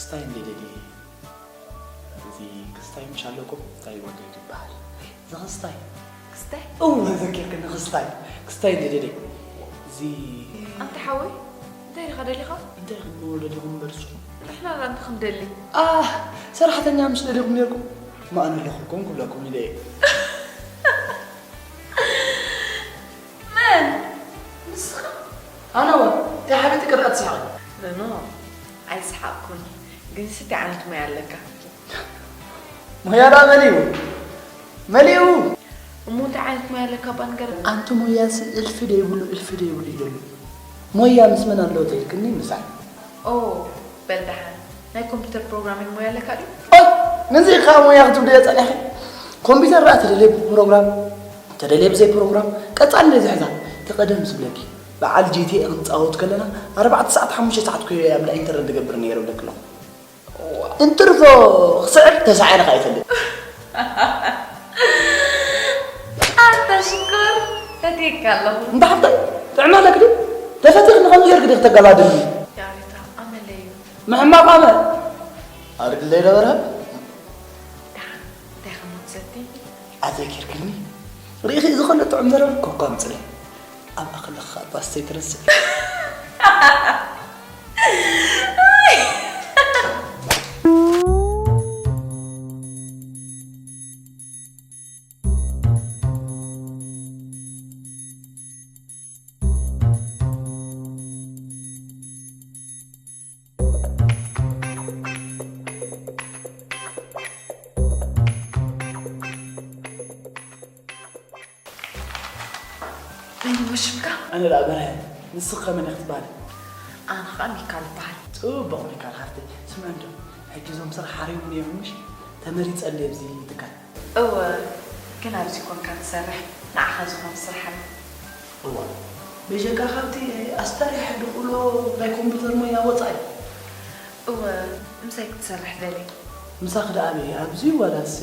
ክስታይ እንዴ ደዴ። እዚ ክስታይ ምሽ ኣለኩም? እንታይ ወገድ ይበሃል? እዚ ክስታይ። ክስታይ? እው፣ ዘኪርክኒ፣ ክስታይ። ክስታይ እንዴ ደዴ። እዚ ኣንታ ሓወይ፣ እንታይ ኢኻ ደሊኻ? እንታይ ክንብሎ ደሊኹም እምበር ንስኹም? ንሕና ላ እንታይ ክንደሊ? ኣህ፣ ሰራሕተኛ ምሽ ደሊኹም ኔርኩም? እሞ ኣነ ኣለኹልኩም ክብለኩም ኢለ እየ። መን? ንስኻ? ኣነ ወ፣ እንታይ ሓቢጥኪ ደኣ ትስሕቒ? ኖ፣ ኖ፣ ኣይሰሓቕኩን። ግን ስቲ ዓይነት ሞያ ኣለካ። ሞያ ደኣ መሊኡ? መሊኡ! እሞ እንታይ ዓይነት ሞያ ኣለካ እባ ንገረኒ? ኣንቲ ሞያሲ እልፊ ደይብሉ፣ እልፊ ደይብሉ እዩ ዘሎ። ሞያ ምስ መን ኣለዎ ተይልክኒ? ምሳይ። ኦ፣ በል ደሓን። ናይ ኮምፒውተር ፕሮግራሚንግ ሞያ ኣለካ ድዩ? ኦይ፣ ነዚ ኢኻ ሞያ ክትብልዮ ጸኒሕኪ? ኮምፒውተር ደኣ ተደልየ ብፕሮግራም፣ ተደልየ ብዘይ ፕሮግራም፣ ቀጻሊ እንደ ዝሕዛ፣ ተቐደም ዝብለኪ። በዓል ጂ ቲ ኤ ክንጻወት ከለና፣ ኣርባዕተ ሰዓት፣ ሓሙሽተ ሰዓት ኩየ ኣብ ኢንተርነት ዝገብር ነይረ ብለኪ ኣለኹ። እዋ። እንትርፎ ክስዕር ተሳዒረ ከኣ ይፈልጥ። ኣታ ሽኮር፣ ፈትየካ ኣለኹ። እንዳ ሓፍተይ፣ ጥዕና ኣለኪ ድዩ? ተፈቲኽኒ ከምዚ ጌርኪ ዲኺ ተጋባድሚ? ያሪታ፣ ኣመለዩ። ምሕማቕ ኣመል። ኣርግለይ ነበረ። ደሓን፣ እንታይ ከም ትሰቲ? ኣዘኪርክኒ። ርኢኺ፣ እዚ ከሎ ጥዑም መረብ ኮኳ ምጽለይ። ኣብ ኣኽሊ ክኸኣባ ስተይ ትረስዕ። መን ይወሽምካ? ኣነ ደኣ በርሀ፣ ንስኺ ከ መን ኢኺ ትበሃሊ? ኣነ ኸኣ ሚካል እበሃል። ጽቡቕ ሚካል ሓፍተይ፣ ስምዒ እንዶ፣ ሕጂ እዞም ስራሕ ሓሪሙኒ እዮም ምሽ? ተመሪጸለይ ኣብዚ ትካል። እወ፣ ግን ኣብዚ ኮንካ ትሰርሕ፣ ንዓኻ ዝኾነ ስራሕ ኣሎ። እዋ፣ በጀካ ካብቲ ኣስታሪሕ ድኹሎ ናይ ኮምፒውተር ሞያ ወጻኢ። እወ፣ ምሳይ ክትሰርሕ ደሊ። ምሳኺ ደኣ ኣበይ? ኣብዚ ዋላስ?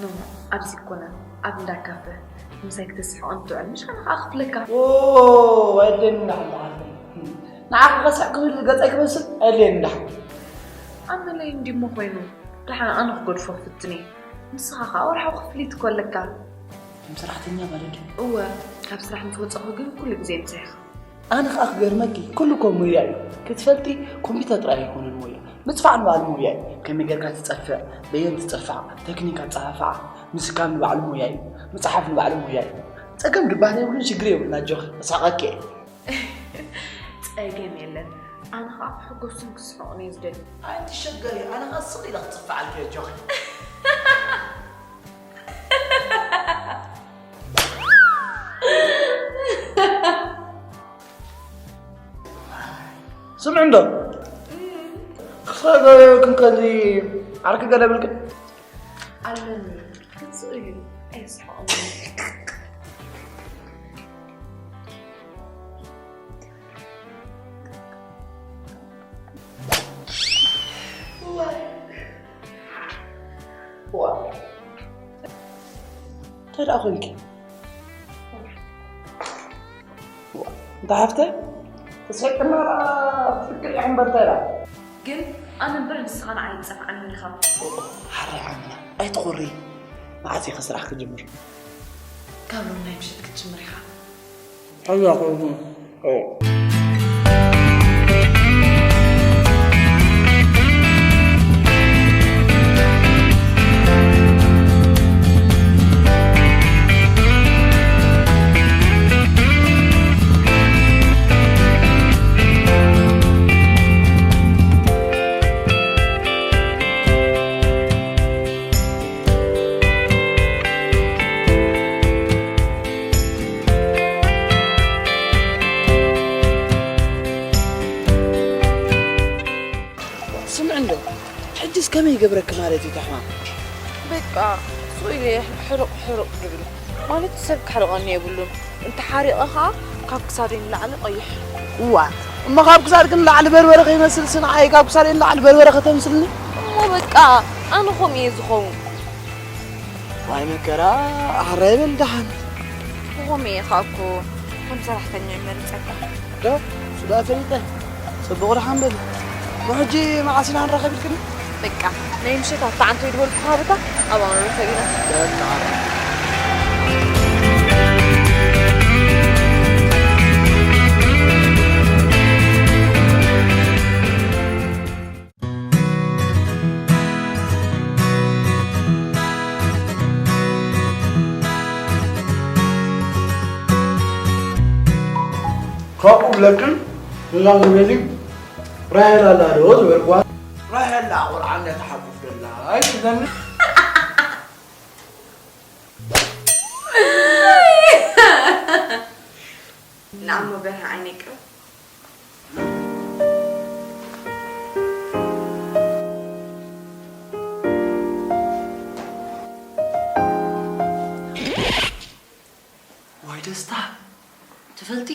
ኖ፣ ኖ፣ ኣብዚ ኣይኮነን፣ ኣብ እንዳ ካፈ። ምሳይ ክትስሕቕ እንትትውዕል፣ ምሽ ኣነ ኸኣ ክፍለካ። ኦ፣ ኣየድልየኒ እንዳ ሓንቲ ዓርኪ። ንዓኺ ከስሕቕ ክብል ገጸይ ክመስል ኣየድልየኒ እንዳ ሓንቲ። ኣመለይ እንዲሞ ኮይኑ፣ ደሓን ኣነ ክገድፎ ክፍትን እየ። ንስኻ ኸኣ ወርሓዊ ክፍሊት እኮ ኣለካ። ከም ሰራሕተኛ ማለት ድዩ? እወ፣ ካብ ስራሕ ምስ ወጻኹ ግን ኩሉ ግዜ ምሳይ ኢኻ። ኣነ ኸኣ ክገርመኪ፣ ኩሉ እኮ ሞያ እዩ። ክትፈልጢ፣ ኮምፒውተር ጥራይ ኣይኮነን ሞያ። ምጽፋዕ ንባዕሉ ሞያ እዩ። ከመይ ጌርካ ትጸፍዕ፣ በየን ትጽፋዕ፣ ተክኒክ ኣጸፋፍዓ፣ ምስካም ንባዕሉ ሞያ እዩ። ምጽሓፍ ንባዕሉ ሞያ እዩ። ጸገም ድበሃል የብሉን፣ ሽግር የብሉን፣ ኣጆኺ፣ እስሕቐኪ እየ። ጸገም የለን። ኣነ ኸኣ ክሕጎስን ክስሕቕን እየ ዝደሊ። ኣይትሸገሪ፣ ኣነ ኸኣ ስቕ ኢለ ክጽፍዓልኪ እየ፣ ኣጆኺ። ስምዒ እንዶ፣ ክሳብ ክንከዚ ዓርኪ ገለ የብልክን? ኣለኒ፣ ግን ስቕ ኢሉ ኣየስሕቐንን። ዋይ። ዋ። እንታይ ደኣ ኮንኪ? ዋ። እንታይ ሓፍተ? ተስሒቅና ደኣ ክትፍቅር ኢኻ እምበር እንታይ ደኣ? ግን ኣነ እምበር ንስኻ ንዓይ ይጸፍዓኒ ኢኻ። ሓራይ ዓመና፣ ኣይትኾሪ። መዓስ ኢኺ ስራሕ ክጅምር? ካብ ሎሚ ናይ ምሸት ክትጅምር ኢኻ። ሕዚ ኣኾንኩ። ኦ። ስምዒ እንዶ፣ ሕጅስ ከመይ ይገብረኪ ማለት እዩ፣ ተሕማም? በቃ፣ ስቕ ኢለ ሕርቕ ሕርቕ ድብል። ማለት፣ ሰብ ክሕርቐኒ የብሉን። እንተሓሪቐ ኸኣ፣ ካብ ክሳደይ ንላዕሊ ቀይሕ። እዋ፣ እሞ ካብ ክሳድኪ ንላዕሊ በርበረ ከይመስልሲ፣ ንዓይ ካብ ክሳደይ ንላዕሊ በርበረ ከተምስልኒ? እሞ በቃ፣ ኣነ ከምኡ እየ ዝኸውን። ዋይ መከራ፣ ኣሕራይ በል ደሓን። ብኸመይ እየ ኸኣ እኮ ከም ሰራሕተኛ ይመርጸካ። ዶ? እሱ ደኣ ፈሊጠ። ጽቡቕ ደሓን በል። ሕጂ መዓስ ኢና ንራኸብ ኢልክኒ? በቃ ናይ ምሸት ኣብታ ዓንቶ ይድበልኩ ሃብታ ኣብኣ ንራኸብ ኢና። በቃ። ካብኡ ብለክን እዛ ዝበሊ ራሄል ኣላ ዶ ዝበልዋ? ራሄል ኣላ ቆልዓ እንዳ ተሓቁፍ ዘላ ኣይትብለኒ። ንዓሞ በርሃ ዓይነይ ቅረብ። ዋይ ደስታ፣ ትፈልጢ?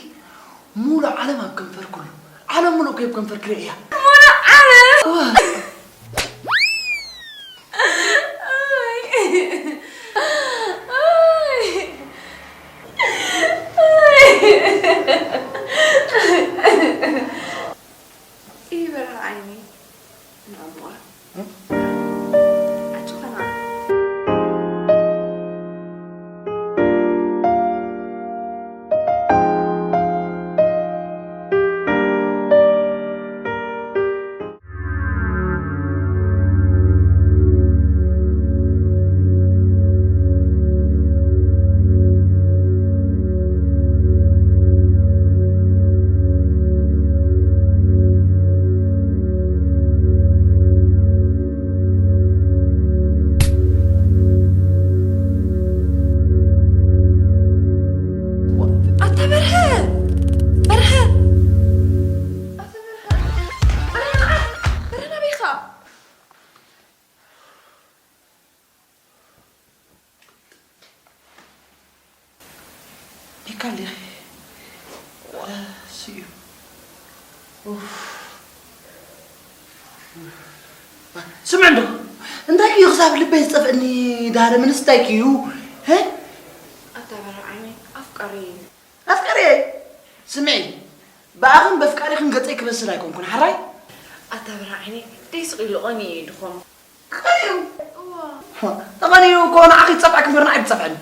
ሙሉእ ዓለም ኣብ ከንፈርኩ ኣሎ። ዓለም ሙሉእ እኮ ኣብ ከንፈርኪ ርእያ። ሙሉእ ዓለም? እዋ። ይበርሃ ዓይኒ ንዕምዋ። ኣጆኻ ንዓ። ኣታ በርሀ! በርሀ! ኣታ በርሀ! በርሀ ንዓ! በርሀ ናበይ ኢኻ? ዲካ ዲኺ? ደስ እዩ። ኡፍ። ስምዕ እንዶ፣ እንታይ ክዩ ክሳብ ልበይ ዝጠፍእኒ ዳረ ምንስ እንታይ ክዩ? ሀ? ኣታ በርሀ ዓይነይ፣ ኣፍቃሪ እዩ። ኣፍቃሪ? ስምዒ፣ ብኣኽን በፍቃሪኽን ገጸይ ክበስል ኣይኮንኩን፣ ሓራይ? ኣታ በርሀ ዓይነይ፣ ደይ ስቕ ኢሉ ቐንዩ እዩ ድኾም። ቀንዩ? እዋ። ተቐንዩ እኮ ንዓኺ ይጸፍዐኪ እምበር ንዓይ ኣይትጸፍዐኒ።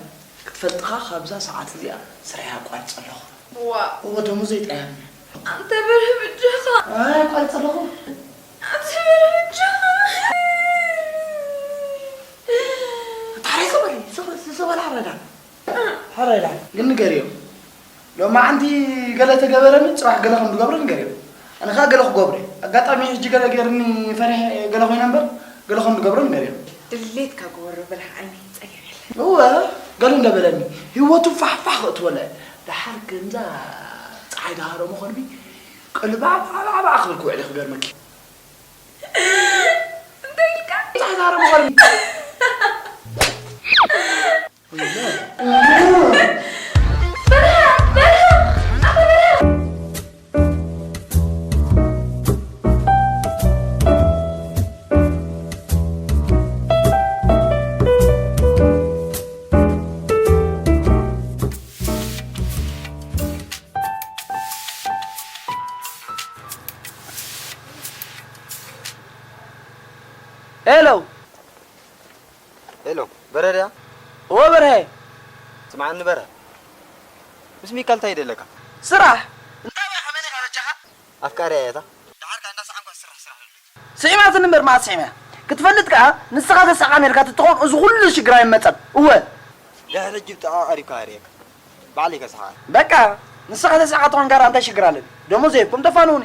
ክትፈልጥኻ ካብዛ ሰዓት እዚኣ ስርሐይ ኣቋርጸ ኣለኹ። እዋ። እወ ደሞዘይ ጠያኒ። ኣንተ በርህ ብጃኻ። ኣይ ኣቋርጸ ኣለኹ። ኣንተ በርህ ብጃኻ። ታሕራይ ዝበል ዝበል ዝበል ሓረዳ። ሓረዳ ግን ንገርዮ። ሎማዓንቲ ገለ ተገበረኒ፣ ጽባሕ ገለ ከም ዝገብሮ ንገርዮ። ኣነ ከኣ ገለ ክገብሮ እየ። ኣጋጣሚ ሕጂ ገለ ገይርኒ ፈሪሐ ገለ ኮይነ እምበር፣ ገለ ከም ዝገብሮ ንገርዮ። ድሌትካ ግበሮ በርህ ዓይነይ፣ ጸገም የለን። እወ፣ ገለ እንደ በለኒ፣ ህይወቱ ፋሕ ፋሕ ክእትወለ። ደሓር ከምዛ ጸሓይ ደሃሮ መኾንቢ፣ ቅልባዕባዕባዕ ክብል ክውዕል ክገርመኪ። እንታይ ኢልካ? ጸሓይ ደሃሮ መኾንቢ። ሄሎ። ሄሎ፣ በረር እያ? እወ በርሀ። ስምዓኒ በርሀ፣ ምስ ሚካል እንታይ ይደለካ? ስራሕ። እንታይ በይ፣ ከመይ ኢኻ በጃኻ? ኣፍቃሪ እያ እታ። ደሓር ከኣ እንዳ ሰዓንኳ ስራሕ ስራሕ ኢሉኒ። ስዒማትኒ እምበር መዓስ ስዒማ? ክትፈልጥ ከኣ ንስኻ ተሳቓ ነርካ ትትኾን እዚ ኩሉ ሽግር ኣይመጸን። እወ። ድሕሪ ሕጂ ብጥቓ ቀሪብካ ኣርእየካ። ባዕለይ ከስሓ። በቃ፣ ንስኻ ተሳቓ ትኾን ጋር እንታይ ሽግር ኣለኒ? ደሞዝ ዘይብኩም ተፋንውኒ።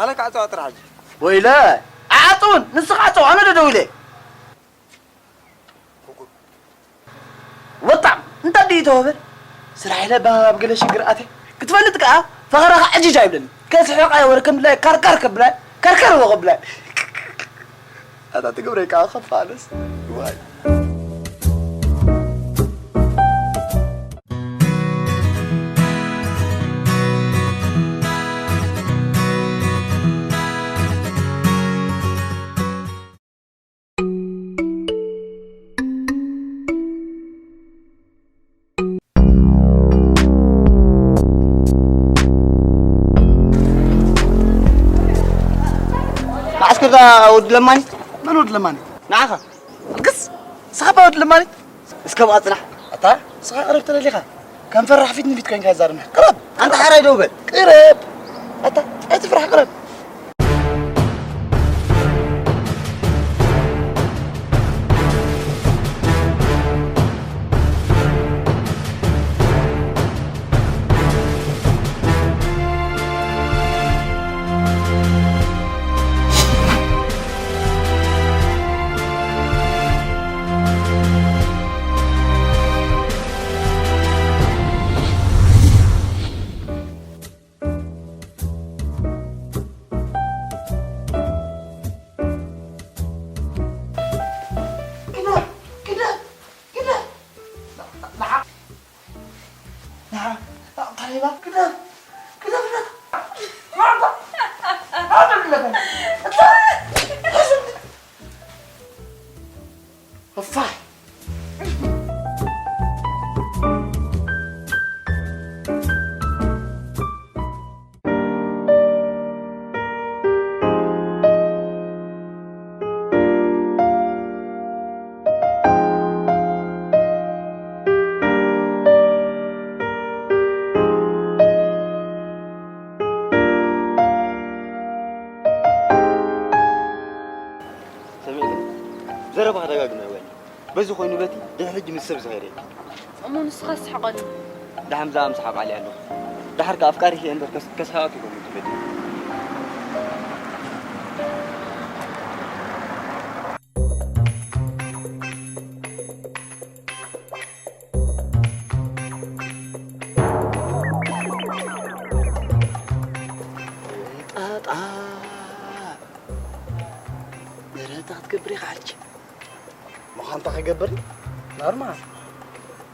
ኣነ ክዓጽዋ ጥራሕ ሕጂ። ወይለ፣ ኣዓጽውን፣ ንስኻ ዓጽው፣ ኣነ ዶ ደው ኢለ? ኩኩ። ወጣም፣ እንታይ ድዩ ተወበል? ስራሕ ኢለ ኣብ ገለ ሽግር ኣትየ። ክትፈልጥ ከኣ፣ ፈኸራኻ ዕጅጅ ኣይብለኒ። ከስሕቕ ኣየ ወረ ከም ድላይ ካርካር ከብላይ፣ ካርካር ወ ከብላይ። ኣታ ትገብረይ ከኣ ከፋ ኣነስ። ዋይ። ከዛ ወዲ ለማኒ? መን ወዲ ለማኒ? ንዓኻ። ኣልቅስ። ንስኻ እባ ወዲ ለማኒ? እስከ ብኣ ጽናሕ። ኣታ፣ ንስኻ ቅረብ ተደሊኻ። ከም ፈራሕ ፊት ንፊት ኮይንካ ይዛረብና። ቅረብ። ኣንታ ሓራይ ደው በል። ቅረብ። ኣታ፣ ኣይትፍራሕ፣ ቅረብ። እፋይ። ሰሚዕክኒ? ዘረባኻ ደጋግመ ወይ? በዚ ኮይኑ በቲ ድሕሪ ሕጂ ምስ ሰብ ዝኸይድ የለን። እሞ ንስኻ ስሓቐሉ። ደሓን ብዛዕባ ምስሓቕ ዓልየ ኣለኹ። ደሓር ከኣ ኣፍቃሪኺ እየ እምበር ከስ-፣ ከስሕቐኪ ኣይኮንኩን ዝደሊ። ጣጣ። ምህረታ ክትገብር ኢኻ ሓልኪ። ምዃንታ ክገብር እዩ። ኖርማል።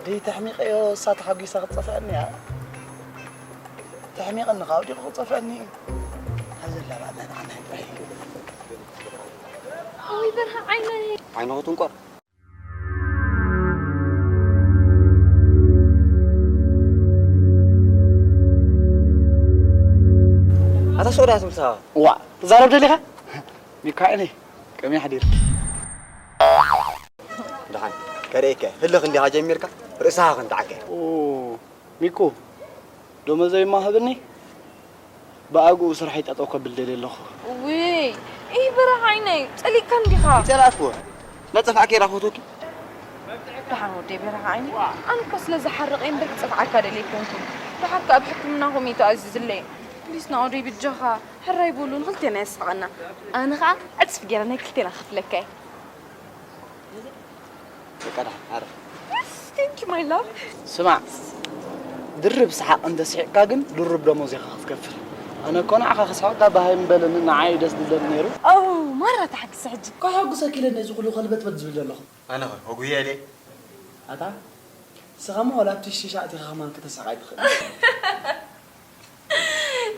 ደይ ተሕሚቐዮ እሳ ተሓጒሳ ክትጸፍዐኒ እያ። ተሕሚቐኒ ካብ ወዲቑ ክጸፍዐኒ እዩ። ካብ ዘላ ባዕላ ንዓና ይጥራሕ እዩ። ወይ በርሃ ዓይነይ። ዓይንኹ ትንቆር። ኣታ ሶዳ ትብል ሰባ። ዋ፣ ትዛረብ ደሊኻ? ሚካኤለይ፣ ከመይ ሓዲርኪ? ደሓን፣ ከርእየካ። ህልኽ እንዲኻ ጀሚርካ፣ ርእስኻ ክንትዓከ። ኦ፣ ሚኩ፣ ደሞዘይ እማ ሃብኒ፣ ብኣግኡ ስርሐይ ጠጠው ከብል ደልየ ኣለኹ። ውይ፣ ኢህ በረኻ ዓይነይ፣ ጸሊእካ እንዲኻ። ይጸላእኩ፣ ነጸፍዓኪ ራኹቱኪ። ደሓን ወደይ በረኻ ዓይነይ፣ ኣነ እኮ ስለ ዝሓርቕ እየ እምበር ክጸፍዓካ ደልየ ኣይኮንኩን። ደሓር ከኣ ኣብ ሕክምና ኮሚተ ኣዚዝለይ። ፕሊስ ናኦደይ ብጃኻ፣ ሕራይ በሉ፣ ንኽልቴና የስሕቐና። ኣነ ኸኣ ዕጽፍ ገይረ ናይ ክልቴና ክኸፍለካ እየ። በቃ ደሓን፣ ዓረፍ። Yes, thank you, my love. ስማዕ፣ ድርብ ሰሓቕ እንተ ስሒቕካ ግን ድሩብ ደሞዝ ኢኻ ክትከፍል። ኣነ እኮ ንዓኻ ክስሕቕ ካብ ሃይም በለኒ፣ ንዓይ ደስ ድለኒ ነይሩ። ኣው፣ ማራ ተሓግሰ ሕጂ። ከሐጉሰኪ ኢለ ነዚ ኩሉ ከልበትበት ዝብል ዘለኹ። ኣነ ኸ፣ ወጉየ ድየ? ኣታ፣ ንስኻ እሞ ዋላ ኣብቲ ሽሻ ኣቲኻ ከማን ከተሳቓይ ትኽእል።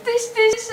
ትሽትሻ።